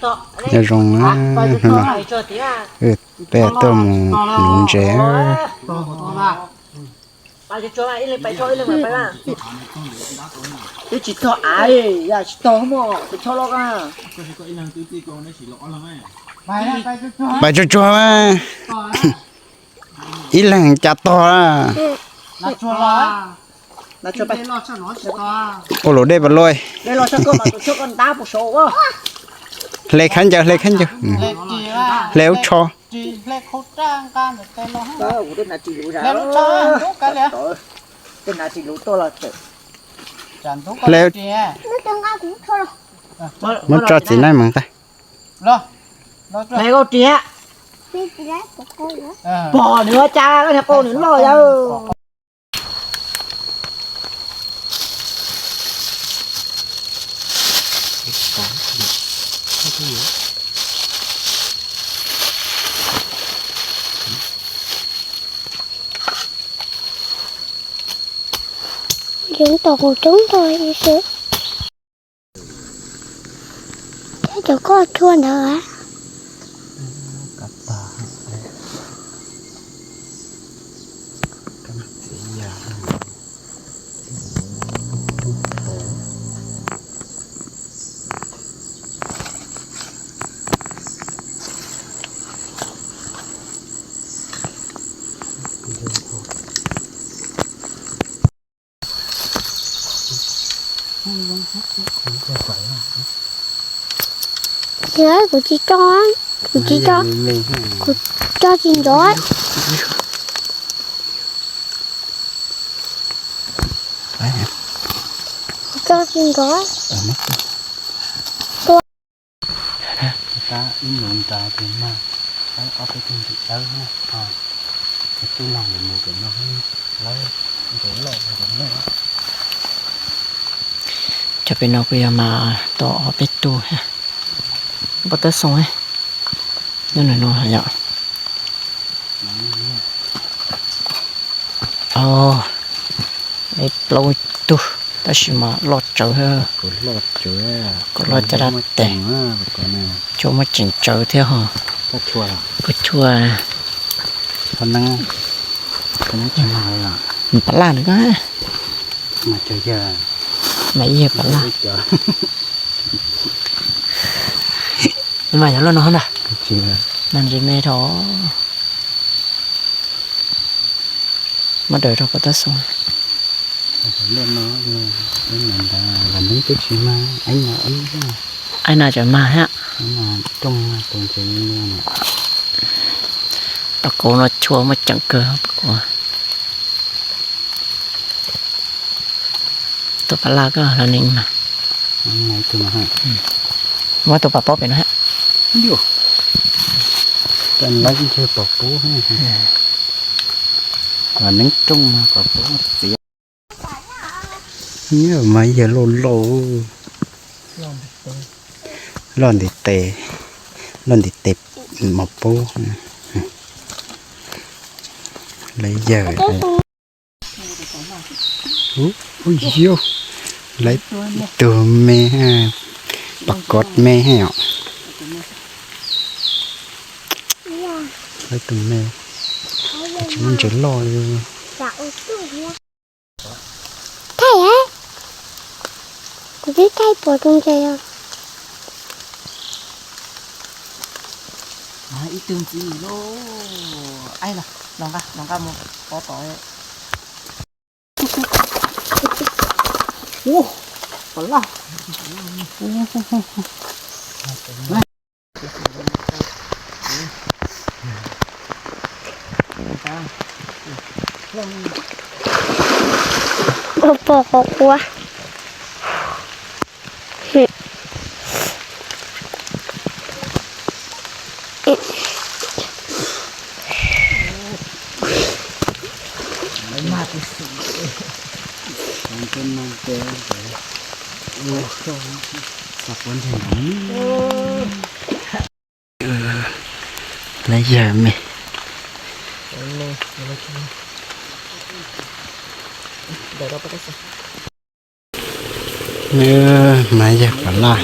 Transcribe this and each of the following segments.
Nyob zoo, hnub no peb tuaj mus nuv ntses. Pais tsuag tsuag mas, ib leeg cas tog. Ua luam dej pas luaj. Hle khaub ncaws, hle khaub ncaws. Hle ub tsho. Hle, muab tso txiv naib mus tag. Pog nws ua cas nws qau nws loj yawg. Yoov tom kuv coob tag li xwb. Thiab cov koj tshua ntawd. Yog kuv tsis tso, kuv tsis tso, kuv tso tsis nrov. Kuv tso tsis nrov. Ib nus nrad ces mag ob peb tug ntxim dawb, tub laug mus pem no, lawv ntses loj ntses loj. Cov pem no kuj yog mas tau ob peb tug, pov tawb xoo nyob nws no yom. Plaub tug tab sis mas loj tsawv, kuv loj caj dab tes, tshuav muaj tseem tsawv thiab ho. Kuv tshua, pab laj nws ko, mas ib yawg pab laj, mas yog loj no na, mas ntses me dhau. Muab daws rau pov tawb xoo. Aib no tseem mag thiab. Pas kauv no tshua muaj ceem kawg pas kauv. Tus pas laj ko los ne mas. Muab tus pas paub pem no hab. Neeb rooj mas pas paub txiav. Mas yog loj loj, loj ntiv tes, loj ntiv tes mas paub. Lawv yawg, ub yog, lawv tug me, pas kov me os. Lawv tug me, tsis muaj ntses loj li. Thaij, kuv twb thaij puas tus ntses os. Ib tug ntxiv lauj. Aib, los nqa, los nqa mus pov tod. Ua, pas laj. Ua pog qhuav qhuav. Lawv yawg me. Nws mas yawg pas laj.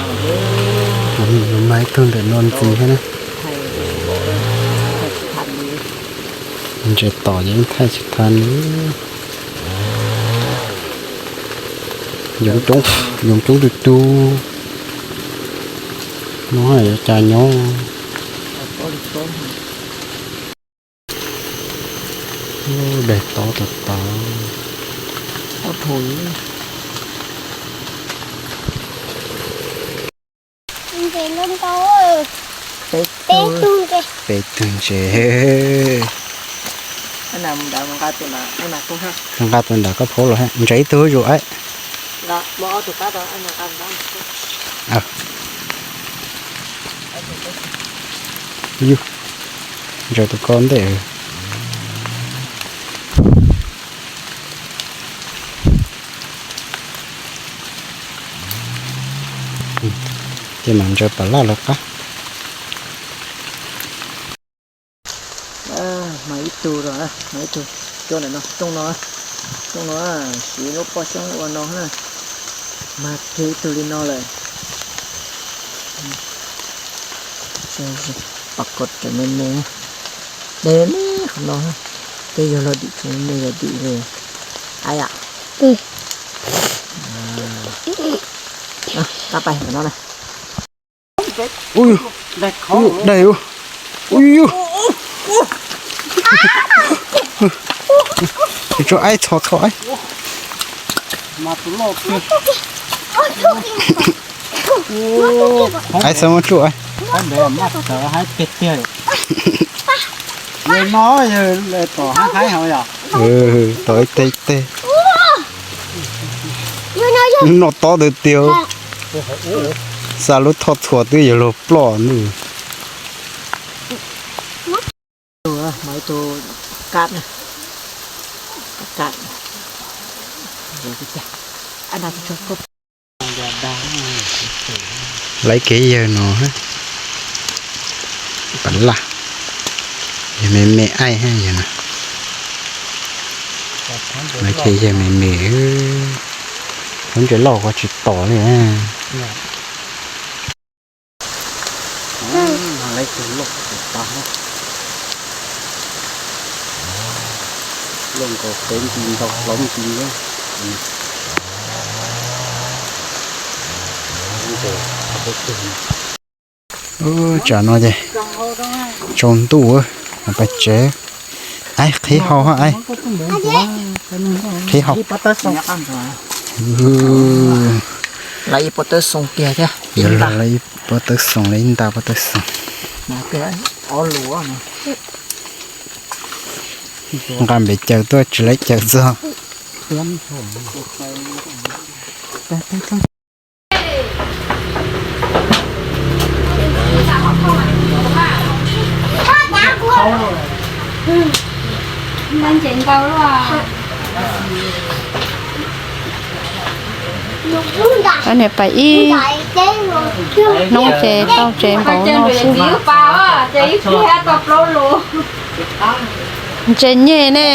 Mas ib tug ntawm no ntxiv thiab na. Ntses tom yeej thaij tsis tag li. Yoov coob, yoov coob tug tug. No yuav cas nyob. Daim tod tod tod. Peb tug ntses. Nqa tus ntawm koj phaub los, ntsaws ib tug zuj zus. Yus, ntsaws tus ko ntej. Ces mam ntsaws pam laj lawv qab. Mas ib tug, mas ib tug, cua ntawm no, rooj no, rooj no, siv lub pob xyoob ua no na. Mas kiag ib tug li no lawm. Pom ko tseem me me, me me qhov no, tej yog los dim tsis me yog dim li. Ai yam. Tab pais no na. Ui, ui, daig ua. Ui, ui. Tso aib txho txho aib. Aib xav muab tsuj aib. Tom ib teg ib teg. Noj tob tiag tiag. Xa lub thoj txhuam twb yuav luag ploj nws. Laiv kev yawg no, pam laj, yog me me aib yawg no. Laiv kev yawg me me, lub ntses loj ua tsis tom li. Loj nkaus peb nti ntau plaub nti. Tsam no ces tsaus ntuj, pais tsev. Aib, qhib hau hab aib. Qhib hau. Lawv ib pob tawb xoo tiag thiab. Yuav lawv ib pob tawb xoo, lawv ib nta pob tawb xoo. Nqa npes caws tuaj tsis lawv caws txog. Niam pais ib hnub ces tau tsev npaum no xwb. Ntses nyeg ne.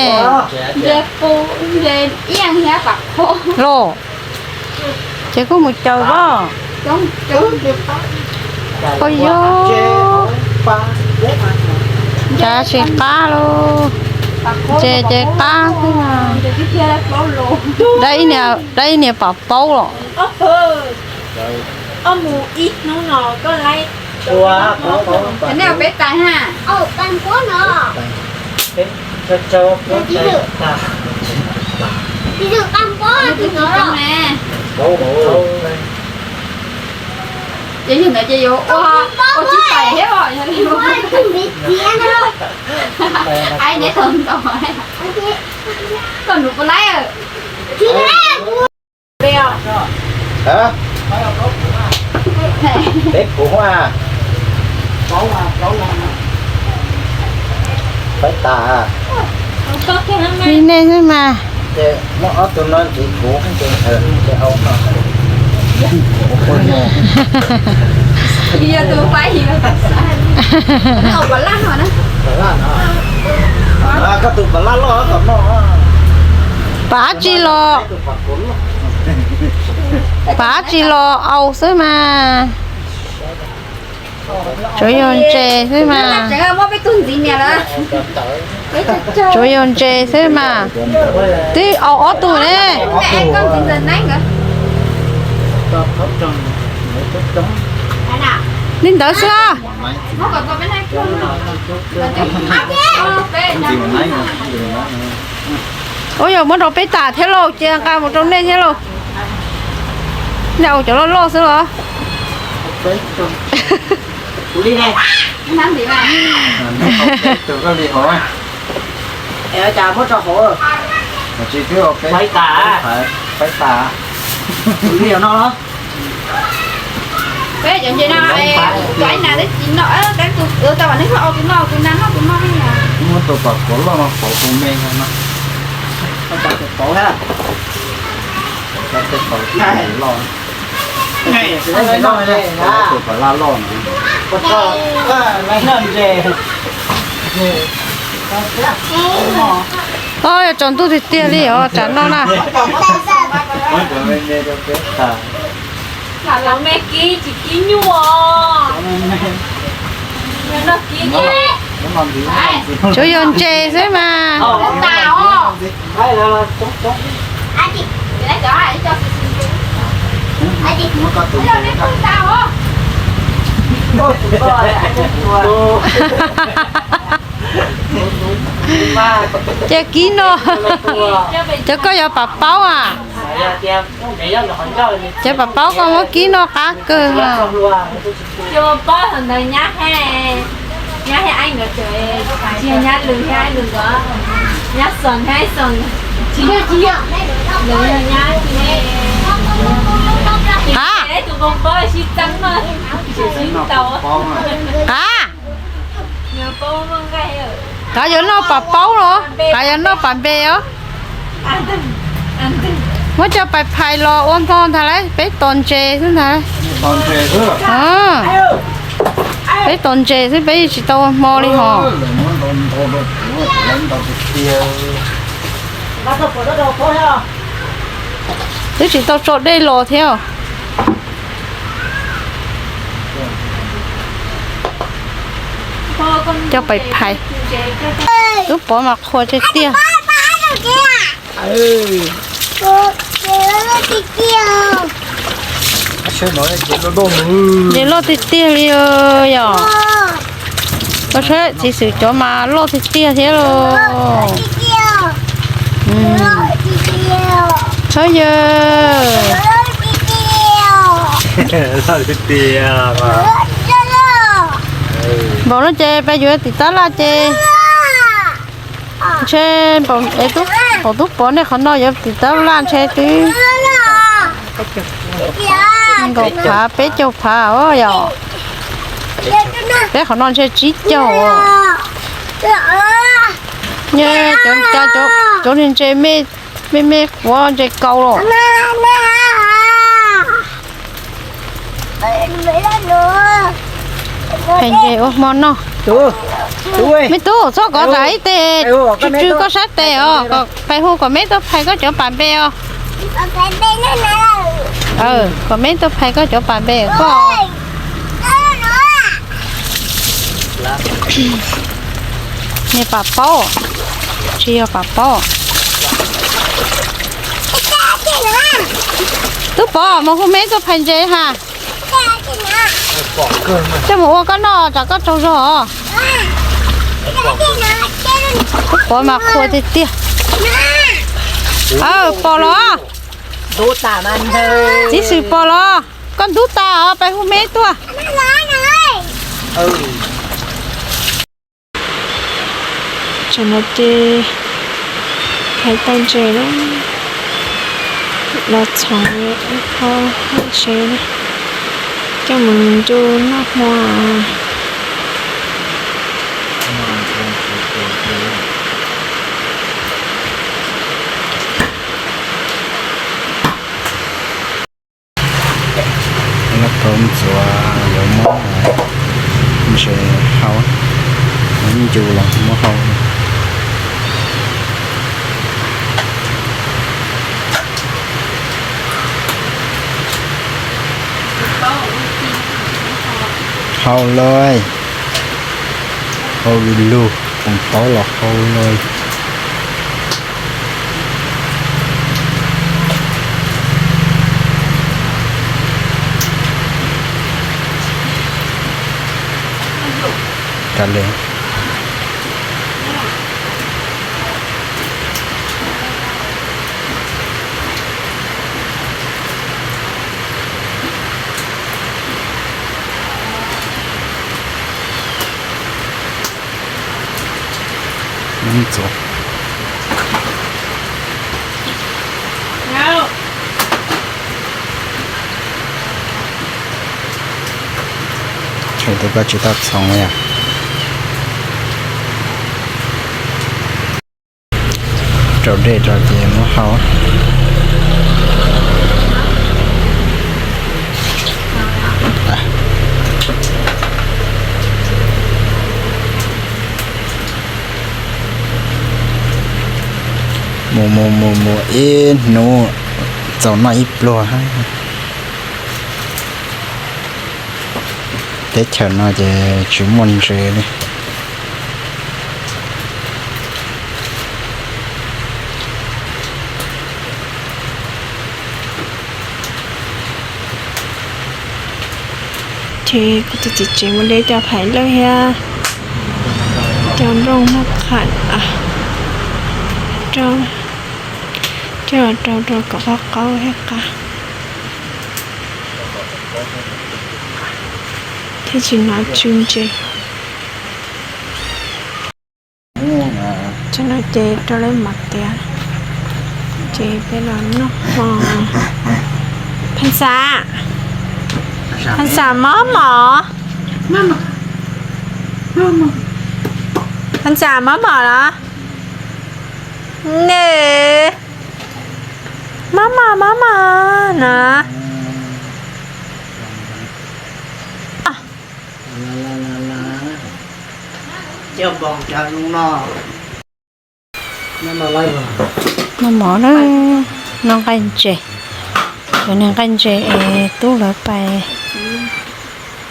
Los, ces kuj mus caws los. Ua yog, cas tsis qab lauj. Ces ces qab xwb mas. Dab ib niag pam paub los. Ces yog ntawd ces yuav ua, ua tsis tais thiab os, yog li ua. Ai neb tau ntaus, koj nus puas laib. Peb kuv a, peb tas. Li nej xwb mas. Ces muab ob tug no ntxiv kuv ces, ces au no. Koj tus pam laj loj tom no. Pam dab tsi los, pam dab tsi los au xwb mas. Tsuav yog ntses xwb mas. Tsuav yog ntses xwb mas. Twb au ob tug ne. Li ntawd xwb. Ua yog muab rau peb tas thiab lauj, cia nqa mus rau nej thiab lauj. Nej ua cov loj loj xwb los? Peb cov ntses no, cov ib nas twb tsis noj, tau neeg noj tus noj, tus nas noj tus noj. Muab tus pam kauv loj no pauv tus me no. Pauv ha. Tus pam laj loj ntag. Os, yog tsaus ntuj tiag tiag li os, tsam no na. Lam me kib tsis kib nyuj os. Tsuav yog ntses xwb mas. Ces kib no, cov koj yuav pam paub a. Cov pam paub koj muab kib no qab kawg. Nyab Lwm thiab Lwm Nkawd, Nyab Xoom thiab Xoom, tsis yog, tsis yog, Lwm yog nyab. Ha? Tus npau paub sib txeeb no, sib tau. Ha? Qav yuav noj pam paub los? Qav yuav noj pam npe os? Muab cov pais phais los ua hmo ntag lauj, peb tos ntses xwb ntag. Peb tos ntses xwb, peb yeej tsis tau ua hmo li hos. Twb tsis tau tso dej los thiab. Coj pais phais. Tub Pov mas qhuas tiag tiag. Ntses loj tiag tiag li yom. Koj saib txiv xwm cov mas loj tiag tiag thiab los. Txhob yawg. Npaum no ces peb yuav tim tab laj ces ntshe, pom Tub Pov nej qhov no yuav tim tab laj ntshe twb nkaum phav peb caug phav os yom. Peb qhov no ntshe tsib caug. Cov ntses me me quav ntses kaus los. Phais ntses ua hmo noj. Me tub, txhob kov zam ib teg, tsw tsw koj sab tes os, pais hu kom meb tuaj phais koj cov pas npe os. Kom meb tuaj phais koj cov pas npe koj. Niag pas paub, tsis yog pas paub. Tub Pov, mus hu meb tuaj phais ntses ha. Coj mus ua koj noj tsam koj tsaug zog os. Tub Pov mas qhuas tiag tiag. Aw, pom los? Txiv xwm pom los? Koj ntub tas os, peb hu meb tuaj. Tsam no ces hais tau ntses na, los txhoov ib qho ntses na, coj mus ncu noj hmo. Lab tau ntxuav yuav muab ntses hau, muab ncu los muab hau. Hau lawm, hau lug, koom taub los hau lawm. Kav liam. Tshem tus koj tsis tau txhoov yom. Rau dej rau ces muab hau. Mus mus mus mus ib hnub txaus noj ib pluag. Teb chaws no ces tsis muaj ntses li. Ces kuv tus txiv tsev mus de cov phaiv lawj thiab cov nplooj noj qham, coj los rau rau kom qaub qaub thiab qab, thiaj tsis hnov tsw ntses. Tsam no ces rau lawv mov tiav, ces peb los noj hmo. Pheej Xas, Pheej Xas, mob mom. Pheej Xas, mob mom los? Nws, mob mom, mob mom no. Noj mov na, noj nqaij ntses, cov niag nqaij ntses es tub lawv pais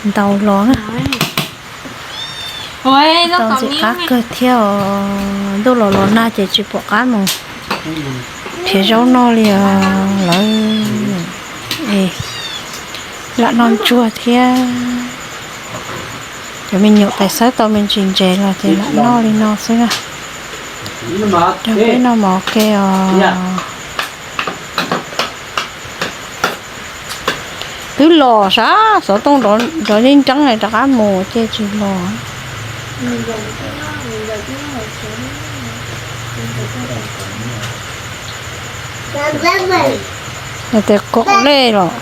ntaus los na. Tau ntxim qab kawg thiab os, ntuj los los nag ces tsis pom qab mus nrhiav zaub noj li os lawv. Es lam noj ntsuag thiab. Cov me nyuam pais xawb tau me ntsis ntses los ces lam noj li no xwb na. Rau peb noj mov ke os. Twb los sav xov tooj nrov yeej ceeb rov qab mus ces tsis los. Nws tes kom lej los.